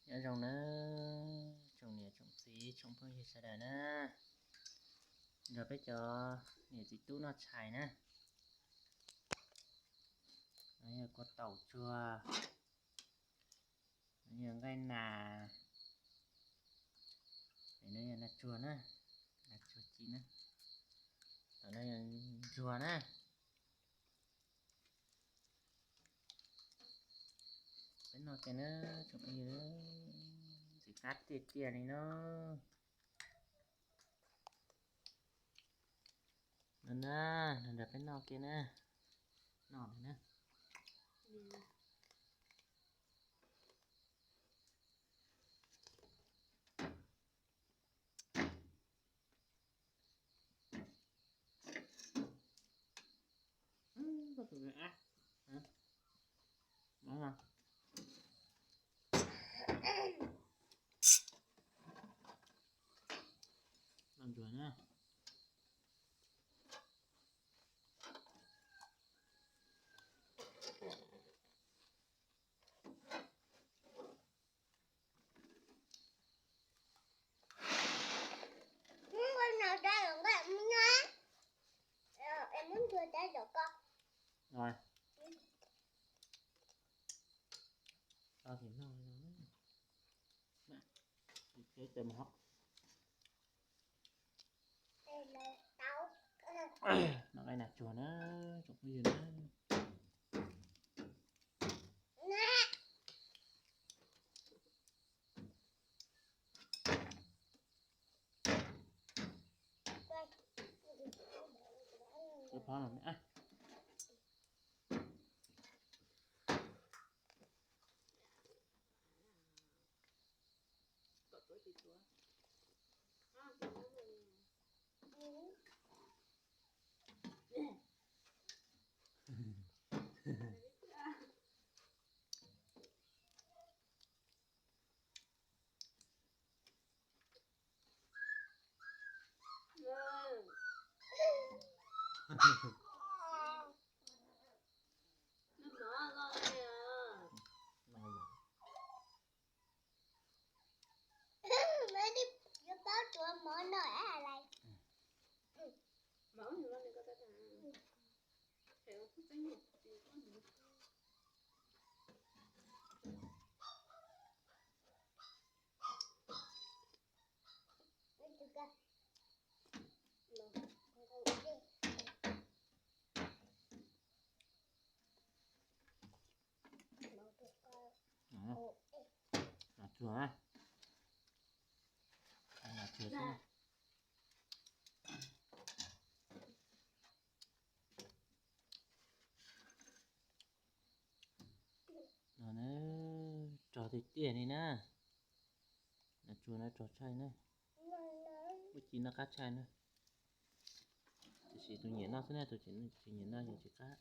Nyob zoo na, tsoom niam tsoom txiv tsoom phooj ywg sawv daws na, nrog peb cov niam txiv tub noj tshais na. No yog kua taum tsuag, no yog nqaij nas, no yog nas tsuag na, nas tsuag ci na, tom no yog ntsuag na. Peb noj kiag na, tsoom phooj ywg, ntxim qab tiag tiag li no. No na, nrog peb noj kiag na, noj na. Noj ntsuag na. Rồi. Tao thì no, no, ces tes mos hauv. No nqaij nas tsuag na, tsoom phooj ywg na. Nas tsuag, nas tsuag xwb. No na, rog tiag tiag li na. Nas tsuag no rog tshaj na. Ua ci noj qab tshaj na. Tiam sis tus nyiam noj xwb na, tus tsis nyiam noj ces tsis qab.